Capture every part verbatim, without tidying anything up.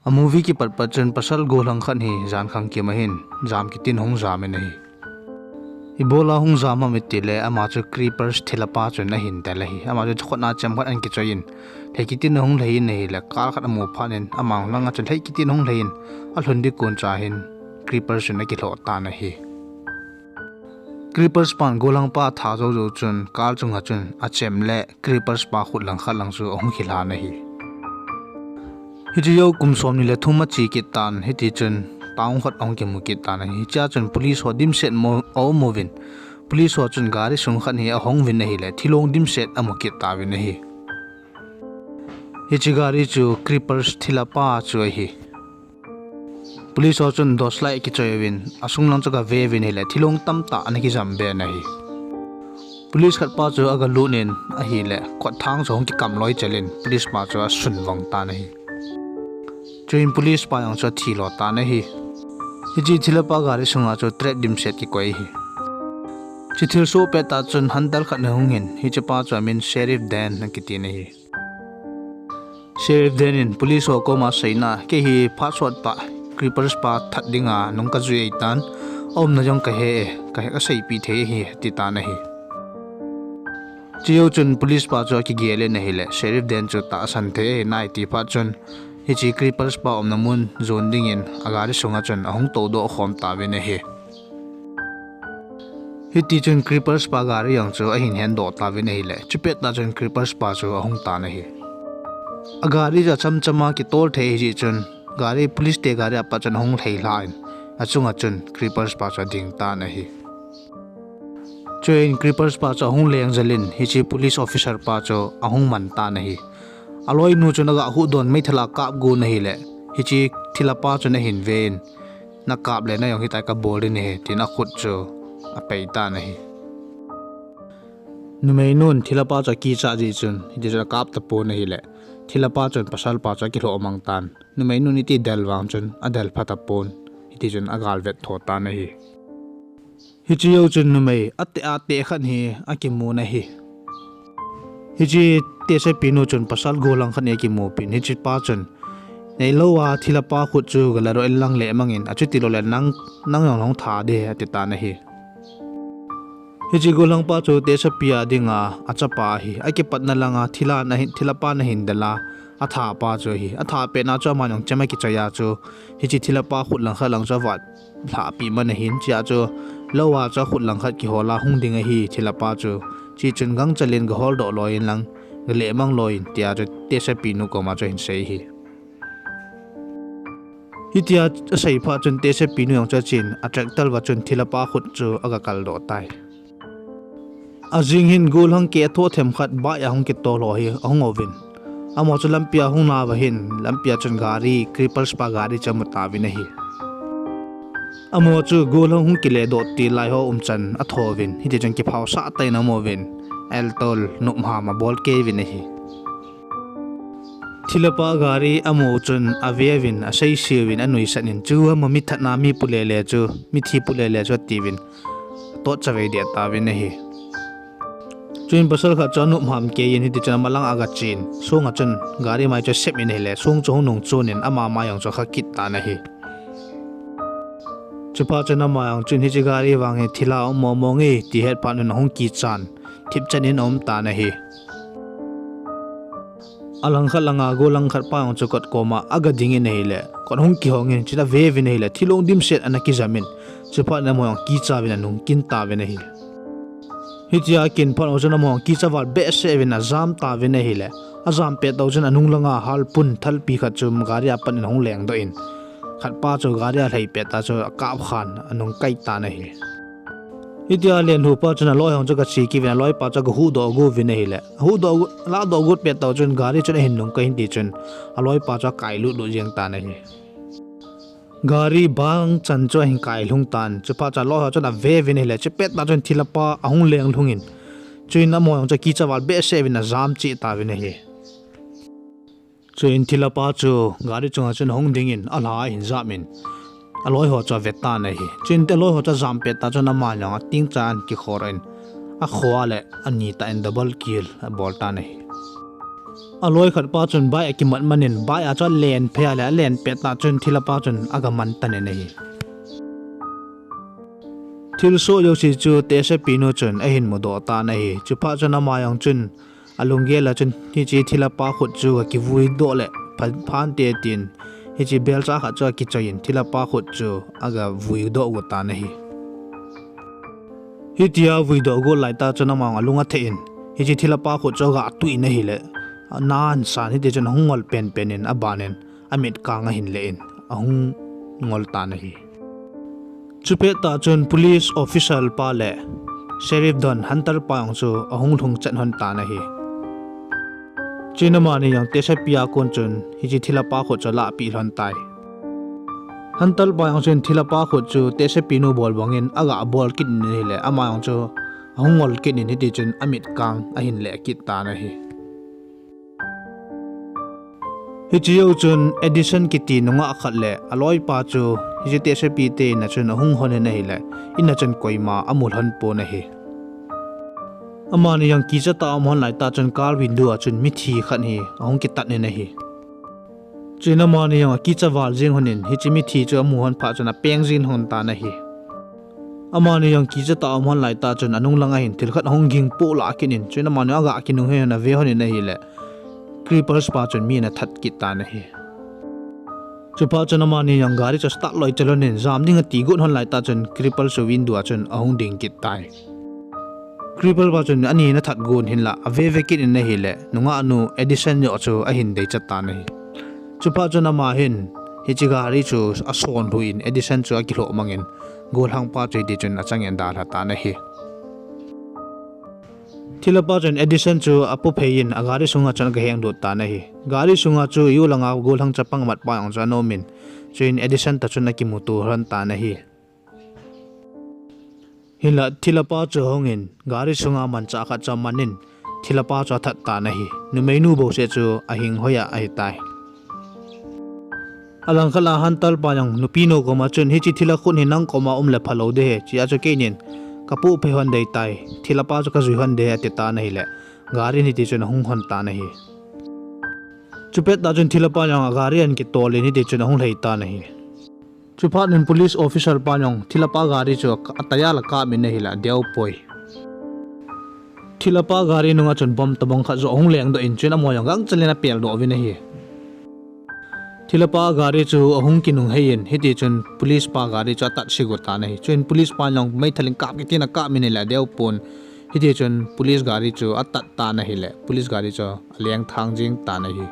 A movie kipat pat chun pasal gollhang khat hi jankhang kim ahin jam kitin hung jam in ahi. Ibola hung jam ham itile ama chu Creepers thilha pa chun ahin del ahi. Ama chu khut a chemkhat ahin kichoi in, lhei kitin ahung lhei in ahile, car khat amu phat in ama langa chun lhei kitin ahung lhei in, alhun ding kon cha hin Creepers chun akilhoh tan ahi. Creepers pan gollhang pa atha jou jou chun car chunga chun achem le Creepers pa khut langkhat lang chu ahung kilhan ahi. Hiche jou kum somni le thum ache kit tan, hiti chun town khat ahung kimu kit tan ahi. Hichea chun police ho dimset mo, aum uvin, police ho chun gari sung khat hi ahong uvin ahile, thilong dimset amu kit tauvin ahi. Hiche gari chu Creepers thilha pa chu ahi. Police ho chun torchlight kichoi uvin, asung lang chu agave uvin ahile, thilong tamtah ana kijam be in ahi. Police khat pa chu agalut in ahile, kotthang chu ahung kikam loi chel in, police pa chu asun vang tan ahi. Chuin police pa jong chu athi lo tan ahi. Hiche thilha pa gari sunga chu threat dimset kikoi ahi. Hiche thilsoh pettah chun hunter khat ahung in, hiche pa chu amin Sheriff Dan akitin ahi. Sheriff Dan in police ho koma aseina, kei hi phat sot tah Creepers pa that dinga nung kajui ahitan, aumna jong kahe e, ka, kaseipeh thei ahi, ati tan ahi. Chujou chun police pa chu akigel in ahile, Sheriff Dan chu tahsan thei ahi nai ati phat chun, hiche Creepers pa umna mun jon dingin agari sunga chun ahung toudoh khom tauvin ahi. Hiti chun Creepers pa gari jong chu ahin hendoh tauvin ahile, chupettah chun Creepers pa chu ahung tan ahi. Agari chu achamchama kitol thei ahijeh chun, gari, police te gari apat chun ahung lheilha in, achunga chun Creepers pa chu ading tan ahi. Chuin Creepers pa chu ahung leng jel in, hiche police officer pa chu ahung man tan ahi. Aloinu chun agahuhdoh in meithal a kap gon ahile, hiche thilha pa chun ahin ve in, nakap le na jong hitia kabol ding ahi, tin akhut chu apei tan ahi. Numeinun thilha pa chu akichat jeh chun, hiti chun akap tapon ahile, thilha pa chun pasal pa chu akilhoh mang tan. Numeinun iti del vang chun adel pha tapon, hiti chun agalvet tho tan ahi. Hiche jou chun numei ateh ateh khat hi akimun ahi. Hiche tehsepinu chun pasal gollhang khat hi akimupin, hiche pa chun, neilou a thilha pa khut chu galadoh in lang lehmang in, achuti loule nang, nang jong hung tha ding, ati tan ahi. Hiche gollhang pa chu tehsepi a dinga achapa ahi. Akipatna langa thilha na hin, thilha pa nahin del a, atha pa chu ahi. Atha petna chu ama jong chem akichoi a chu, hiche thilha pa khut langkhat lang chu avat lhahpeh man ahin, chea chu lou a chu akhut langkhat kihol a hung ding ahi thilha pa chu. Chuchun gangchel in gaholdoh loi in lang, galehmang loi in, tia chu tehsepinu koma chu ahin sei ahi. Hitia asei phat chun tehsepinu jong chu achen, a tractor uva chun thilha pa khut chu agakaldoh tai. Ajing hin gollhang keh athoh themkhat bike a hung kitol ho hi ahung uvin, amaho chu lampia hung nauva hin, lampia chun gari, Creepers pa gari chu amu tauvin ahi. Amaho chu gollhang hung kiledoh til lai ho umchan athouvin, hitichun kiphaosah tah in aumuvin, eltol, nopnam abol kei uvin ahi. Thilha pa gari amu chun aveuvin, aseisel uvin, anuisat in, chu ama mi thatna mi pu lele chu, mithi pu lele chu atiuvin, atotchavei deh tauvin ahi. Chuin pasal khat chu anopnam kei in hitichun amalang agachen, songa chun gari mai chu asep in ahile, song chu hung nung chon in ama mai jong chu akha kit tan ahi. Chuphat chun ama jong chun hiche gari vang hi thilha um mong mong e ti ahet phat un ahung kichan, thipchan in aum tan ahi. Alangkhat langa gollhang khat pa jong chu kot koma agading in ahile, kot hung kihong in, chun aveuvin ahile, thilong dimset ana kijam in, chuphat in amaho jong kicha uvin anung kin tauvin ahi. Hitia akin phat u chun amaho jong kicha val behseh uvin ajam tauvin ahile, ajam pettah u chun anung langa halpun thalpi khat chu gari a pat in ahung lengdoh in, khatpa chu gari a lhei pettah chu akap khan anung kai tan ahi. Hitia alen hupa chun aloi ho chu agache kit uvin, aloipa chu agahuhdoh got uvin ahile, ahuhdoh, alahdoh got pettah u chun gari chun ahin nung kai in tichun, aloipa chu akailut lut jeng tan ahi. Gari bang chan chu ahin kailhung tan, chuphat chu aloi ho chun aveuvin ahile, chupettah chun thilha pa ahung lenglhung in, chuin amaho jong chu kicha val behseh uvin ajam cheh tauvin ahi. Chuin thilha pa chu gari chunga chun ahung dingin alha ahin jam in, aloi ho chu ave tan ahi. Chuin aloi ho chu ajam pettah chun aman jong atingchan kikhol in, akhoa le anitah in double kill abol tan ahi. Aloi khat pa chun bike akimat man in, bike a chu alen phei a le, alen pet ta chun thilha pa chun aga man tan in ahi. Thilsoh jouse chu tehsepi nu chun ahin mudoh tan ahi. Chuphat chun ama jong chun alunggel a chun hiche thilha pa khut chu akivui doh le pha-, phante tin, hiche belcha khat chu akichoi in thilha pa khut chu aga vui doh got tan ahi. Hitia vui doh got lai ta chun ama jong alung atheh in, hiche thilha pa khut chu aga tui in ahile, ana san hiti chun ahung ngol penpen in aban in amit kang ahin le in ahung ngol tan ahi. Chupet ta chun police officer pa le sheriff don hunter pa jong chu ahung lhung chet lhon tan ahi. Chuin amani jong tehsepi a kon chun hiche thilha pa khut chu alahpeh lhon tai. Hunter pa jong chun thilha pa khut chu tehsepi nu bol bang in aga bol kit in ahile, ama jong chu ahung ngol kit in hiti chun amit kang ahin le kit tan ahi. Hiche jou chun Edison kiti nungah khat le aloipa chu hiche tehsepi te in a chun ahung lhon in ahile, in a chun koima amu lhon pon ahi. Amani jong kicha tah a um lhon lai ta chun car window a chun mithi khat hi ahung kitat in ahi. Chuin amani jong akicha val jeng lhon in hiche mithi chu amu lhon phat chun apeng jeng lhon tan ahi. Amani jong kicha tah a um lhon lai ta chun anung lang a hin thil khat ahung ging poh lah kit in, chuin amani jong aga kinunghei lhon in ave lhon in ahile, Creepers pa chun mi ana that kit tan ahi. Chuphat chun amani jong gari chu start loi chel lhon in jam ding ati got lhon lai ta chun Creepers chu window a chun ahung ding kit tai. Creeper pa chun ani ana that gon hinlah ave ve kit in ahile, nungah nu Edison joh chu ahin dei chat tan ahi. Chuphat chun ama hin hiche gari chu asonlhu in Edison chu akilhoh mang in, gollhang pa chu hiti chun achang in adalha tan ahi. Thilha pa chun Edison chu apophei in agari sunga chun aga henglut tan ahi. Gari sunga chu U langa gollhang chapang mat pa jong chu ana um in, chuin Edison toh chun akimuto lhon tan ahi. Hinlah thilha pa chu ahung in gari sunga manchah khat chu aman in, thilha pa chu athat tan ahi. Numeinu bouseh chu ahing hoi a ahitai. Alangkhat a hunter pa jong nupi nu koma chun hiche thilha khut hi nang koma um le phalou ding ahi, chea chu keinin kapoh phei lhon ding ahitai, thilha pa chu kajui lhon ding ahi ati tan ahile, gari in hiti chun ahung lhon tan ahi. Chupet ta chun thilha pa jong agari a akitol in hiti chun ahung lhai tan ahi. Chuphat in police officer pa jong thilha pa gari chu ataya la kap in ahile adeu poi. Thilha pa gari nunga chun bomb tobang khat joh ahung lengdoh in, chuin amaho jong gangchel in apeldoh uvin ahi. Thilha pa gari chu ahung kinunghei in hiti chun police pa gari chu atat se got tan ahi. Chuin police pa jong meithal in kap kiti in akap in ahile adeu pon. Hiti chun police gari chu atat tan ahile, police gari chu aleng thang jeng tan ahi.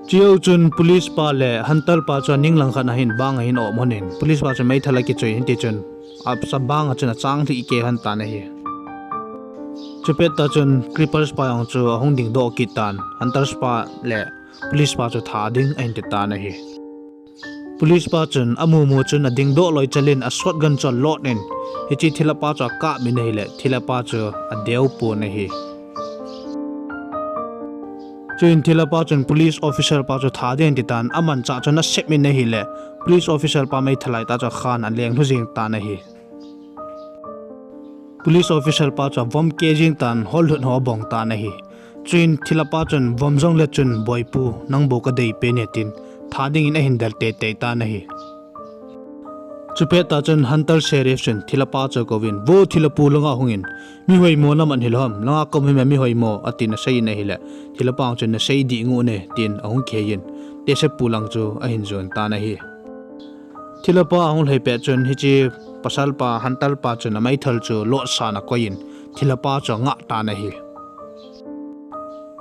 Chujou chun police pa le hunter pa chu aning langkhat a hin bang ahin om lhon in, police pa chu meithal akichoi in hiti chun asabang a chun achang lhih kei lhon tan ahi. Chupet ta chun Creepers pa jong chu ahung dingdoh kit tan, hunters pa le police pa chu that ding ahin ti tan ahi. Police pa chun amu mu chun adingdoh loi chel in a shotgun chu alot in, hiche thilha pa chu akap in ahile, thilha pa chu adeu pon ahi. Chuin thilha pa chun police officer pa chu that ding ti tan, amanchah chun asep in ahile, police officer pa meithal lai ta chu akhan aleng lhu jeng tan ahi. Police officer pa chu avom keh jeng tan, hollhut ho abong tan ahi. Chuin thilha pa chun vom jong le chun, "Boipu, nang bou kadei pen e," tin that ding in ahin del teitei tan ahi. Chupet ta chun hunter sheriff chun thilha pa chu akouvin, "Vo thilha pu, langa hung in, mi hoimo naman hilou ham, langa kaum hi me mi hoimo," atin asei in ahile, thilha pa chun, "Nasei dih ngu ne," tin ahung kihei in, tehsepu lang chu ahin jon tan ahi. Thilha pa ahung lhai pet chun hiche pasal pa, hunter pa chun ameithal chu lotsan akoi in, thilha pa chu angah tan ahi.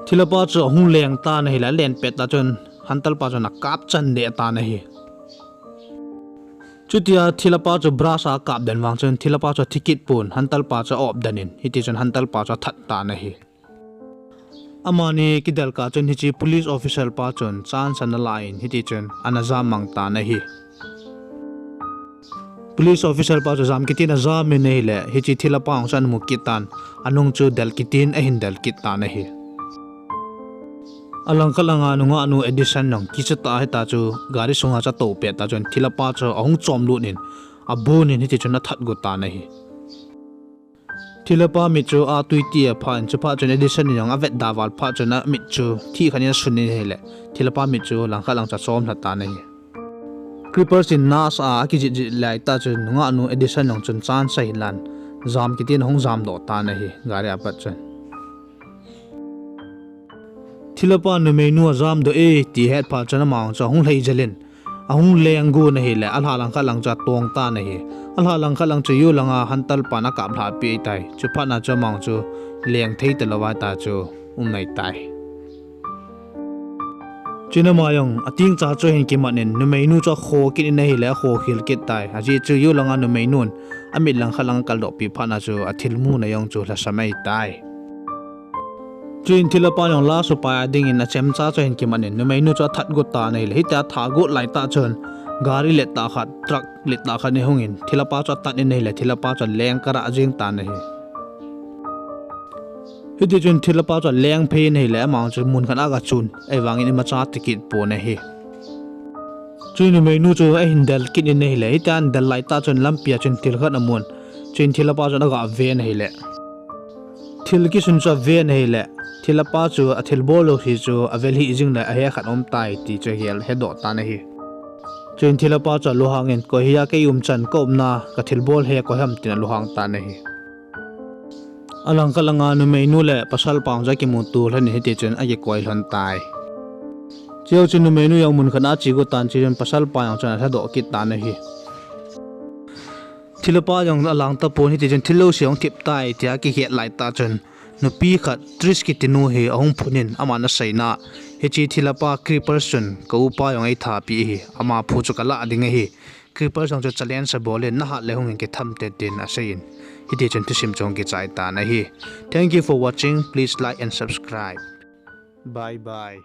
Thilha pa chu ahung leng tan ahile, alen pet ta chun hunter pa chun akap chan deh tan ahi. Chutia thilha pa chu brush a akap den vang chun thilha pa chu athi kit pon, hunter pa chu a-op den in, hiti chun hunter pa chu athat tan ahi. Amani kidel kah chun hiche police officer pa chun chance ana la in, hiti chun ana jam mang tan ahi. Police officer pa chu jam kit in ajam in ahile, hiche thilha pa jong chu ana mu kit tan, anung chu del kit in ahin del kit tan ahi. Alangkhat langa nungah nu Edison jong kicha tah a hita chu gari sunga chu atou pet ta chun thilha pa chu ahung chom lut in, abon in hiti chun athat got tan ahi. Thilhapa mit chu atui ti aphan, chuphat chun Edison in jong avet da val phat chun amit chu thih khat in asun in ahile, thilhapa mit chu langkhat lang chu achom lha tan ahi. Creepers in nasa a akijit jit lai tah chun nungah nu Edison jong chun chance ahin lan, jam kiti in ahung jam doh tan ahi, gari apat chun. Thilhapa numeinu ajam doh e ti ahet phat chun ama jong chu ahung lhai jel in, ahung leng gon ahile, alha langkhat lang chu atong tan ahi. Alha langkhat lang chu yu langa hantal pan akap lhah peh tai. Chuphat na chu ama jong chu leng thei talou vai tah chu um nai tai. Chuin ama jong ating cha chu ahin kimat in, numeinu chu akho kit in ahile, akho khel kit tai. Ajeh chu yu langa numeinun amit langkhat lang akal doh pi phat na chu athilmuna jong chu lhasam ahi tai. Chuin thilhapa jong last upai a ding in achemcha chu ahin kimat in, numeinu chu athat got tan ahile, hitia athat got lai tah chun gari let tah khat, truck let tah khat in ahung in, thilhapa chu atan in ahile, thilhapa chu aleng karah jeng tan ahi. Hiti chun thilhapa chu aleng phei in ahile, ama jong chu mun khat a aga chun, ahivangin imacha ti kit pon ahi. Chuin numeinu chu ahin del kit in ahile, hitia ahin del lai tah chun lampi a chun thil khat amun. Chuin thilhapa chun aga ven ahile, thil kisun chu aven ahile, thilhapa chu athilbol jouse chu avel hih jing le ahe khat aum tai ti chu ahel, ahedoh tan ahi. Chuin thilhapa chu alunghang in, koi hia kei umchan, ka umna, kathilbol hi koi ham tin alunghang tan ahi. Alangkhat langa numeinu le pasalpa jong chu akimuto lhon in hiti chun akikoi lhon tai. Chujou chun numeinu jong mun khat a ache got tan, chuin pasalpa jong chun alhadoh kit tan ahi. Thilhapa jong alang tapon, hiti chun thil jouse ahung thip tai tia akihet lai tah chun, nupi khat Trish kiti nu hi ahung phun in, aman aseina, hiche thilhapa Creepers chun ka upa jong eithapi ahi, ama phu chu kalah ding ahi. Creepers jong chu challenge abol in, nahat le hung in kitham te tin asei in, hiti chun thusim chu ahung kichai tan ahi. Thank you for watching. Please like and subscribe. Bye bye.